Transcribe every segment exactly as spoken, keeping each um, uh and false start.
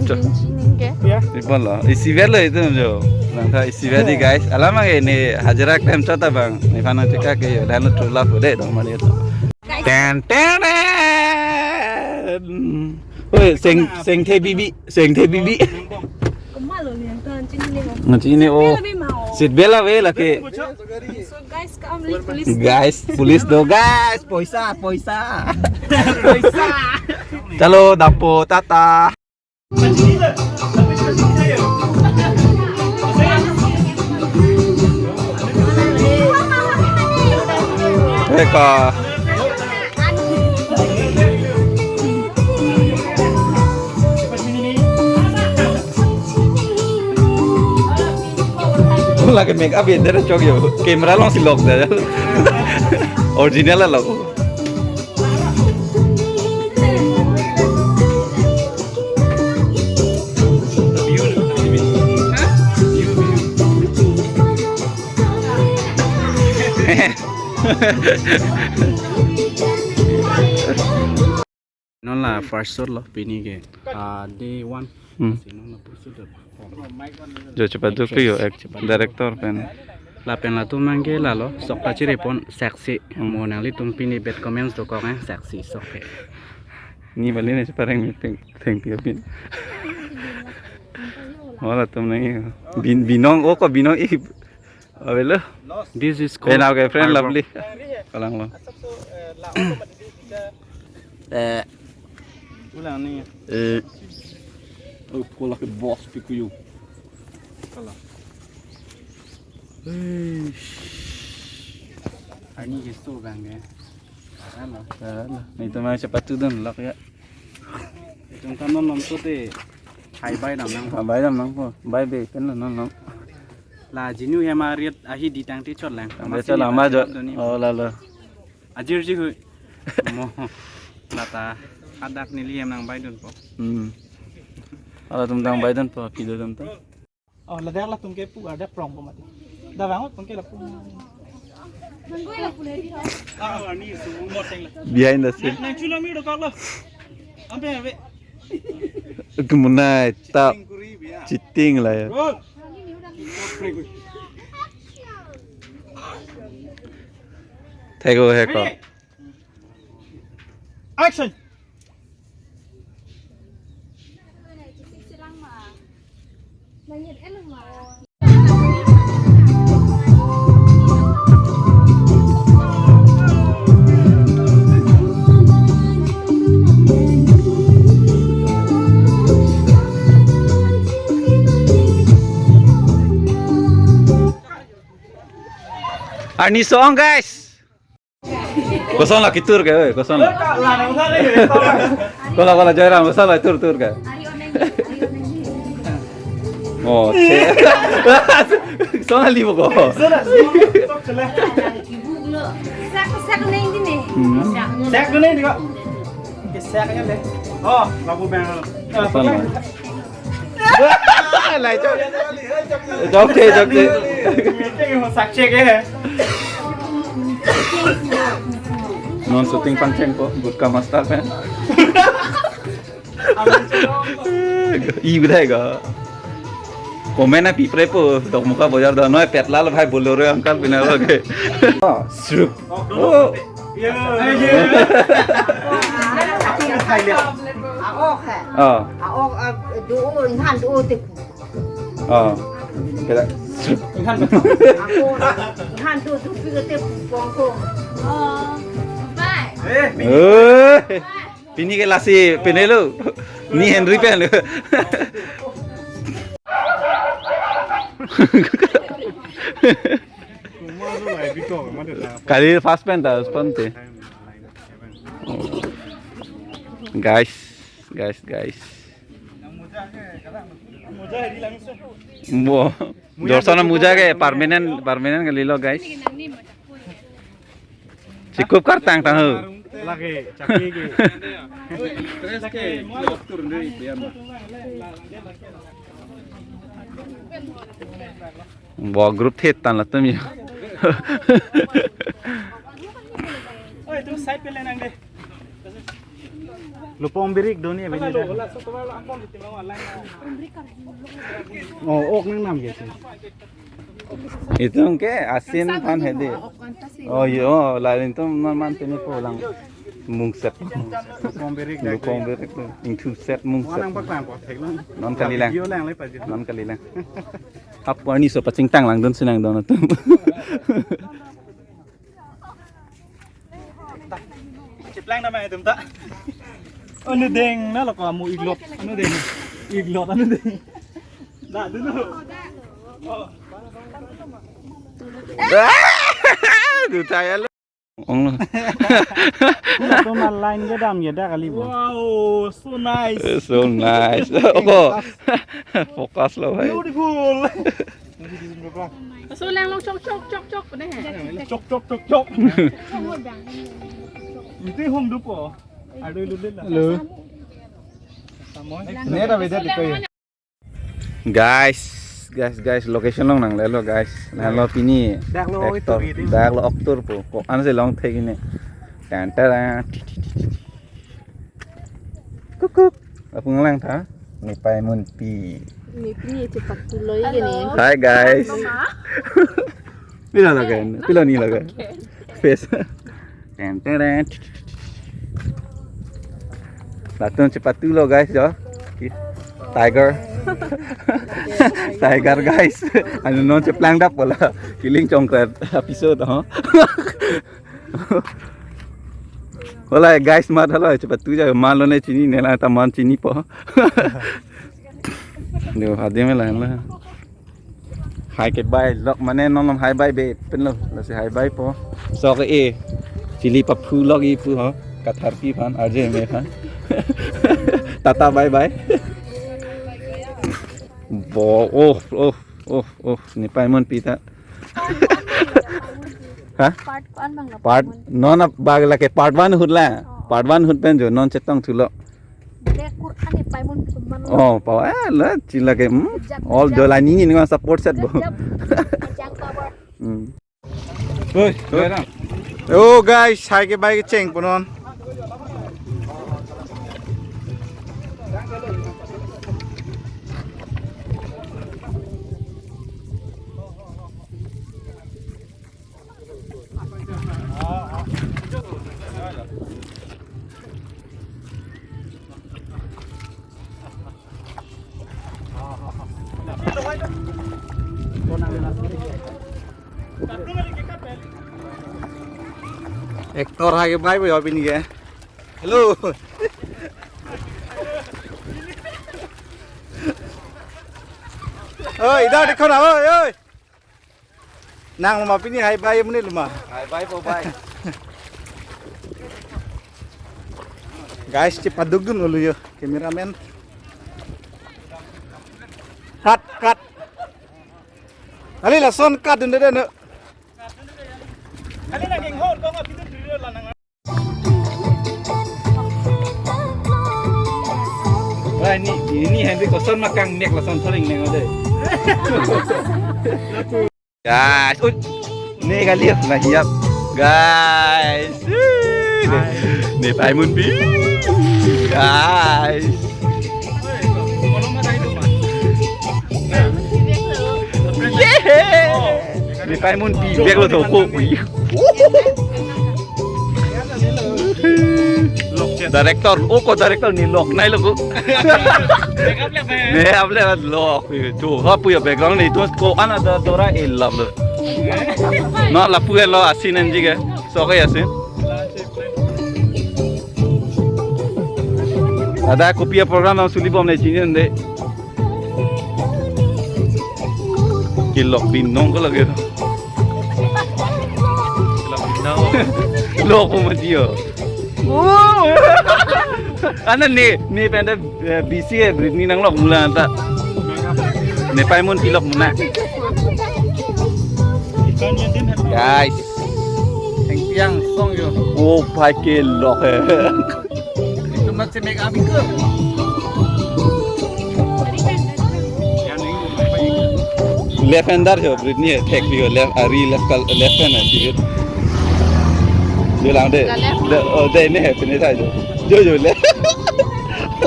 Chok. Chini ke? Ipon lo. Isivet lo itum jo. Langtha isivet di, guys. Alam ang ini hajira klem chot abang. Nephan nangchekak ke yo. Lahenlo trula pu de dong mari to. Ten ten ten. Oi, seng seng the bibi, seng the bibi. Kemalo ni yang tan chini ni. Nang chini o. Seat belt ave ma o. Seat belt ave lake. So guys, come, police. Guys, police do guys. Poisa, poisa. Poisa. Chalo dampo, tata. Eka. Lake make up ya, dia chok yo. Camera alongsi lok dah. Original lo. Non la first shot lo pini ke, ah, day one. Hmm. Si non la first shot lo. Jo chepajok pi yo, ek director pen. Lapen latum nangke lalo sok ta chiripon, seksi. Hmm. Mo nanglitum pini bad comments dokok, eh, seksi sok ke. Ni bali ne chepareng mi peng, thank you pin. Wala tum nang bin, binong, o ko binong i. Avelo. This is called. Pen okay, friend harbor. Lovely. Kalang lo. Eh. Ulang ni. Eh. Oh, kola ke boss pikuyu. Kalang. Ani ke so bang ke. Ano? Ano? Ito mga sepatu dun, lak ya. Itum ta non nom so te. Hai bai dam nangpo. Bai dam nangpo. Bai be pen non nom. La jinu ya ma riat ahi di tang ti chot lang. Tang ti chot lang ma jo. Oh, lalo. Ajirji hui. Mo. Lata hadak neli hem nangbaidunpo. Hmm. Ala tum nangbaidunpo, pido tum ta. Oh, ladak latum ke pu ada prong po mati. Dah bangun pun ke lapu. Behind the scene. Nang chulo mi dokok lo. Ampe ampe. Kemunai tap. Cheating la ya. Roll. Thego heko. Ready? Action. Arni song, guys. Koson la kitur ke, oi, koson la. Kola, kola, Joyram, koson la tur, tur ke. Oh, che. Koson la libo ko. Hmm. Sek dun di ko. Sek aja deh. Oh, labu bang. Koson la. Lai chok. Chok che, chok che. Sak che ke. Non shooting pangcheng po, gutka master pen. I budai ga. Comment na pipre po, Dokmoka bojar do, noi pet lal bhai Bolero uncle bina lage. Oh, srup. Oh. Aok hai. Oh. Aok, ah, do, oh, inhan do, oh, te. Oh. Kita. Ako, inhan do, do, pi, te, pong ko. Oh. Bye. Eh. Pini ke lasi penelo. Ni Henry pen. Kali first pen ta, first pen te. Guys, guys, guys. Bo. Dorson amuja ke permanent, permanent kalilo, guys. Chikup kartang tang ho. Lake, chaki ke. Bo group thet tan latum ya. Oi, tu side pe le nang de. Lupong birik doni abini dak. Oh, ok nang nam ke si. Itum ke asin aphan hedi. Oh yo, lain itum non man tini pulang. Mungset. Lupong birik dak. Lupong birik tu. Ingthu set mungset. Manang paklang po thek lang. Non kali lang. Video lang le paji. Non kali lang. Hap warni so pachingtang langdun si nangdon atum. Cheplang nama itum ta. Anu deng na lo ko amu iglot. Anu deng. Iglot anu deng. Dak dulu. Oh. Duta ya lo. Ong lo. Dak tu mal line ke dam ya dak kali bo. Wow, so nice. Eh, so nice. Oh. Focus lo bhai. Beautiful. So lang long chok chok chok chok ne hai. Chok chok chok chok. Iti home dupo. Ado ilu dela. Hello. Samoy. Ne da beda di ko. Guys, guys, guys, location along nanglelo guys. Nanglelo pini. Dak lo oi actor, tu bidi. Dak lo actor po. Ko-an si long thek ini. Tan tan. Kukuk. Apung lang tha. Nepei Munpi. Nepei ni chepatu lo ini. Hi guys. Mama. Pilo lake, pilo ni lake. Okay. Face. Ten, ten, ten. Latum chepatu lo guys yo. Tiger. Tiger guys. Anu non cheplang dap bola. Killing chongkret episode ho. Hola guys, mat halo chepatu ja man lo ne chinine la ta man chinipo. Lo hadim la la. Hai ke bye lok mane non non hai bye be pen lo, lasi hai bye po. So ke e chili paphu lok ipu ho, katharpi aphan, arje me aphan. Tata bye bye. Bo, oh, oh, oh, oh, Nepei Munpi ta. Ha? Part ko-an bang la Part, non a bag lake part one ahut la. Oh. Part one ahut pen jo non chetong thulo. Dek kur ani Nepei Munpi tum man. Oh, pa, eh, la, chila ke, hmm? Jab, all jab. Jola ni ni ngan support set bo. Jab, jab. Ajang cover. Hmm. Oi, oi, na. Oh, guys, hai ke bye kecheng punon. Actor hai ke bye bye abini ke. Hello. Oi, idhar dekho na, oi, oi. Nang loma pini hai bye muni loma. Hai bye po bye. Guys, chepadukdun ulu yo, cameraman. Cut, cut. Kali lason cut dun dede no. Kali lagi ngor ko ngapidun dulu la nang. Wah, ini, ini Henry koson makang nek lason sering neng ode. Guys, ut. Nih kali ya, nah hiap. Guys. Nepei Munpi. Guys. Yeah. Nepei Munpi bek lo toko. Director, oh ko director ni lok nai lo ko. Ne able lok. Tu ha puya background ni tu ko-an ada dora elap lo. No lapu lo asin anji ke. So ke asin. Ada kopi program nang suli bom ne chini de. Kelok binong ko lagi. Kelok binong. Lok ko mati yo. Ana ne, ne pende, eh, busy eh, Britney nanglok mula anta. Nepei Munpi lok muna. Guys. Hengpiang song yo. Oh, pai kelok eh. Itu masih make up itu. Left hander ho, Britney hai, thek bi ho, left, ari left kal, left hand hai, bi ho. Jo lang de. La left. De, oh, de ne hai, pini thai jo. Jo, jo, left.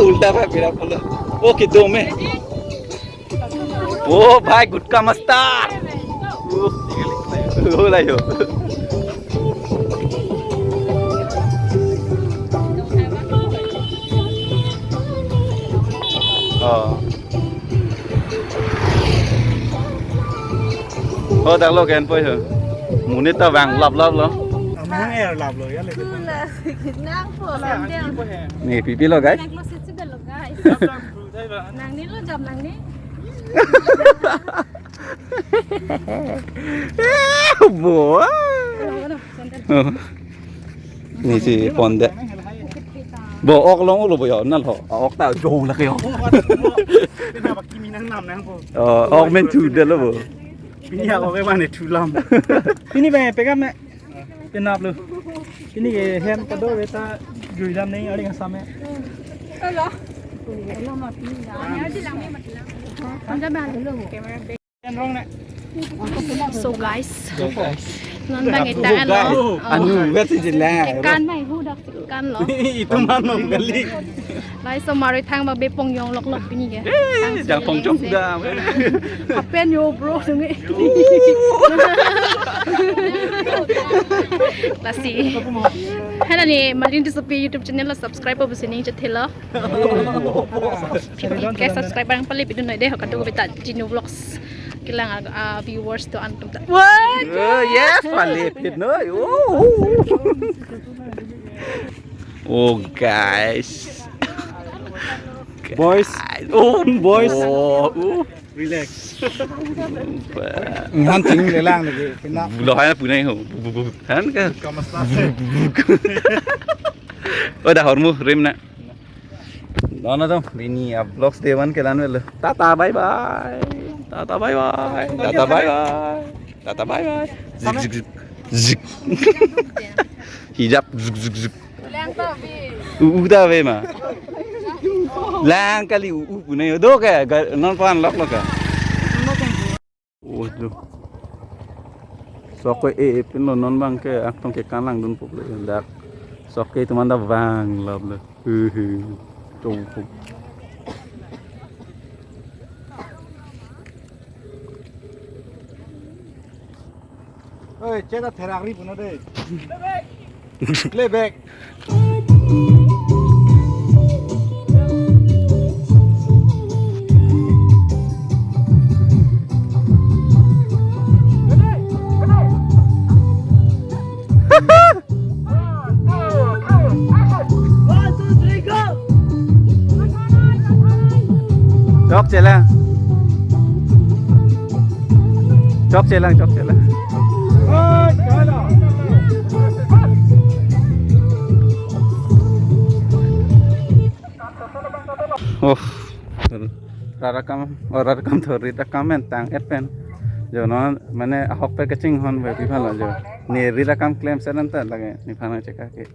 उल्टा भाई मेरा बोला। वो किधर में? ओ भाई, गुटखा मस्ता। ओ, ओ लायो। हाँ। Oh, dak lo ken poi ho. Monit ta vang lap lap lo. Amun er lap lo ya le. Nang po lam dia. Nangpi pilo, guys? Nang lo sisi belo, guys. Nang ni lo jam nang ni. Bo. Nisi pondet. Bo ok long ulo bo yo nal ho. Ok ta jo la ke yo. Pina baki minang nam nang ko. Oh, ok men thu det lo bo. Pini ya ok mane thu lam. Pini ba pekam ne. Penap lo. Pini ke hem kado beta jui lam ne ari ngasam ne. Hello. Hello ma pini ya. Anja ba hello. Camera. So guys, non bang itang lo. Anu, where is the land? Kan bang hu dak kan lo. Itu mana kali? Lai so mari thang ba bepong yong lok lok pini ke. Eh, jang pong jong da. Happen yo bro sungi. Lasi. Hana ni Malin Disopi YouTube channel lo subscribe pa bu sining chethelo. Ke subscribe bang pali pidun noi de ho katu ko beta Jinu Vlogs. Kelang ag-, ah, viewers to antum ta. What? Oh, yes, pali pit no. Oh, oh, guys. Boys. Oh, boys. Oh, oh. Relax. Ngan ting le lang lagi. Kena. Bulo hai punai ho. Bu, bu, bu. Han ka? Kamas lase. Oh, dah hormu rim na. Nono dong, pini a vlogs de van kelang velo. Tata bye bye. Tata bye bye. Tata bye bye. Tata bye bye. Zik zik zik. Zik. Hijab zik zik zik. Lang ta ve. U u ta ve ma. Lang kali u u punai do ke ga-, non pan lok lok ka. Oh, do. Sok ke e e pin lo non bang ke aktong ke kalang dun pok le dak. Sok ke teman da bang lap le. He he. Chong pok. Oi, cheta therak ri puno de. Playback. Chokche lang. Chokche lang, chokche lang. Oh. Rat akam, oh, rat akam to, rit akam men tang et pen. Jo non mane ahok pen kachinghon pen pi aphan lo jo. Ne rit akam klem selan ta lake nephan chekak ke.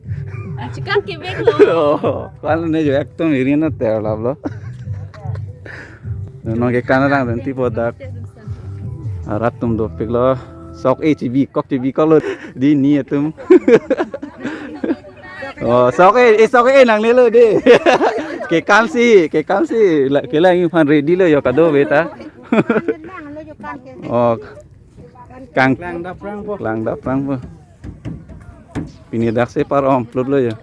Ah, chekak ke bek lo. Oh, kal ne jo ekdom iri na ter lap lo. Non ke kan lang den tipo dak. Arat atum dopik lo. Sok e chibi kok chibi kok lo di ni atum. Oh, sok e, eh, sok e nangne lo de. Kekan si, kekan si. La, kelang iphan ready lo jo kado beta. Oh. Kang. Klang dap prang po. Klang dap prang po. Pini dak se par om plut lo jo.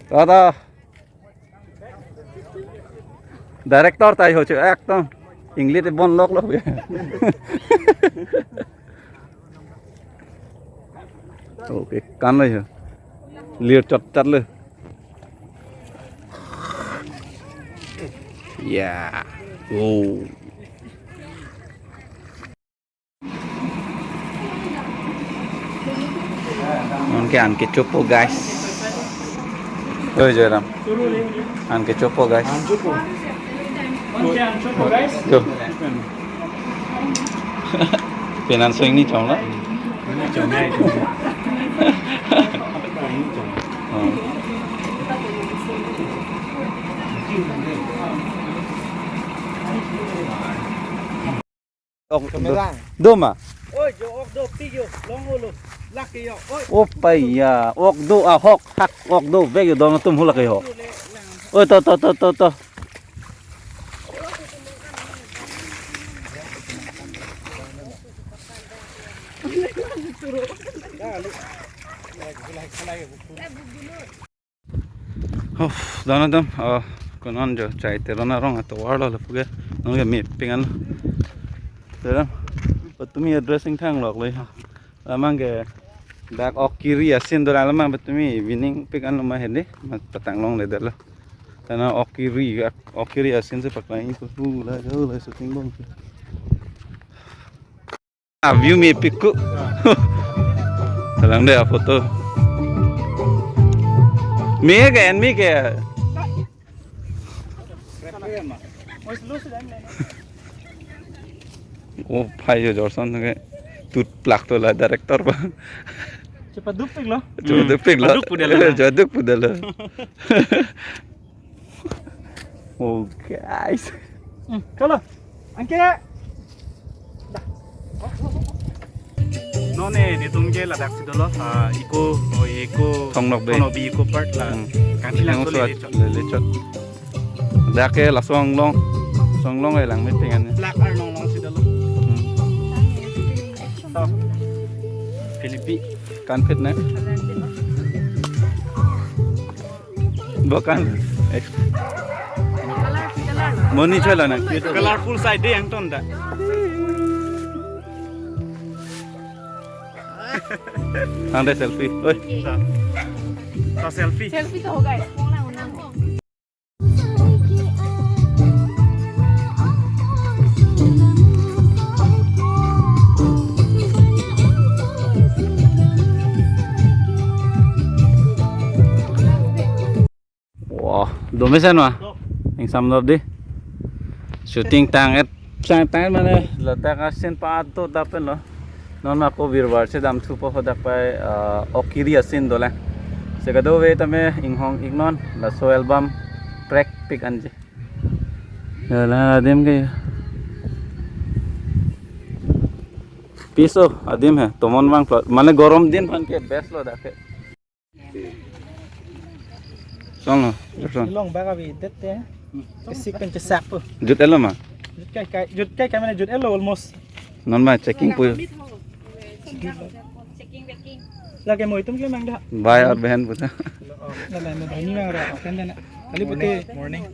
Tata. Director ta ho chu ekdom English bon lok lok. Okay, kan lo ho. Lir chot chot lo. Ya. Oh. Anke anke chopo, guys. Oi, Joyram. Anke chopo, guys. Anke anke chopo, guys. Yo. Penan swing ni chong la. Oh. Ok, do, kamerang. Do ma? Oi, jo ok Do pi yo, long holo. Lake yo. Oi. Opa ya, ok do ahok hak ok do vek yo don atum hula ke ho. Oi, to, to, to, to, to. Of, dana dam, ah, konon jo chai teron arong atovar lo lapu ke, nonke mepik an. Teron, patumi dressing thang lok le. Amang ke dak ok kiri asin dolang, amang patumi evening pik an lo ma hedi, ma patang longle det lo. Tana ok kiri, ok kiri asin si paklang pu hu la jo la shooting bom. Ah, view mepik ku. Salang deh photo. Me ke en me ke. Oh, phai jo jorson ke tut plak to la director ba. Cepat dupik lo. Cepat dupik lo. Paduk pu det lo. Cepat dupik pu det lo. Oh, guys. Hmm, chalo. Anke. Non ne, netum ke ladak si dolo, ah, eco, oh, eco, Thong Nokbe. Thong Nokbe eco park la. Hmm. Kangthir lang. Yang so suat le, le chot. Dak ke laso anglong. Laso anglong e lang meeting an. Black ar long long si dolo. Hmm. To. Philippi. Kanpet ne? Bukan. Eh. Moni choi la na. Colorful side de yang ton da. Ang de selfie. Oi. Ta. Ta selfie. Selfie to ho guys. Wah, do mesen ma? Ingsam dor di. Shooting tang et, tang et mane ladak asin pa ato dapen lo. Non ma ko birbar si damthu po hadak pai, ah, ok kiri asin dolang. Si kadokave tame inghong iknon laso album prek pik anji. Ya la adim ke. Peace o adim he. Tomon vang plot. Mane gorom din aphan ke best lo dak ke. Song lo, song. Long bak abi det te. Kesik pen kesak po. Jut et lo ma? Jut kai kai, jut kai kai mane jut et lo almost. Non ma checking po. Lake mo itum ke mang da. Bhai aur behin puta. Na na na ni mang ra kan na. Kali pute morning.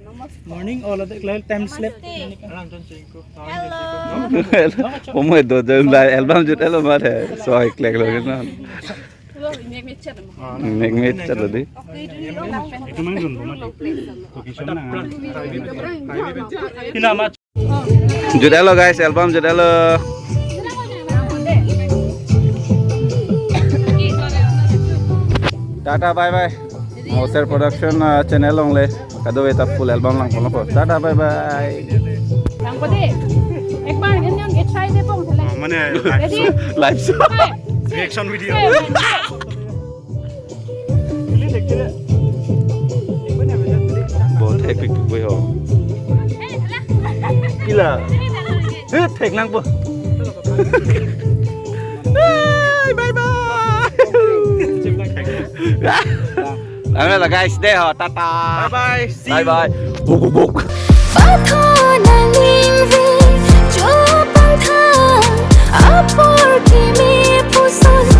Morning all of the time slip. Hello. Omo do do la album jut et lo ma de. So ek lek lo na. Mek mek chat lo di. Itu main dun, Bu, mati. Location na. Ina ma. Jut et lo guys, album jut et lo. Tata bye bye. Moser Production, uh, channel along le. Kadokave ta full album lang pon lo. Tata bye bye. Lang po de. Ek bar yan yang ek side de pon thela. Mane ready? Live show. Reaction video. Bahut hectic bhai ho. Kila. Eh, thek lang po. Bye bye. Ang la guys de ho, tata. Bye bye. See you. Bye bye. Buk buk buk. Patho nangning ve, chopang tha, apor kimi puson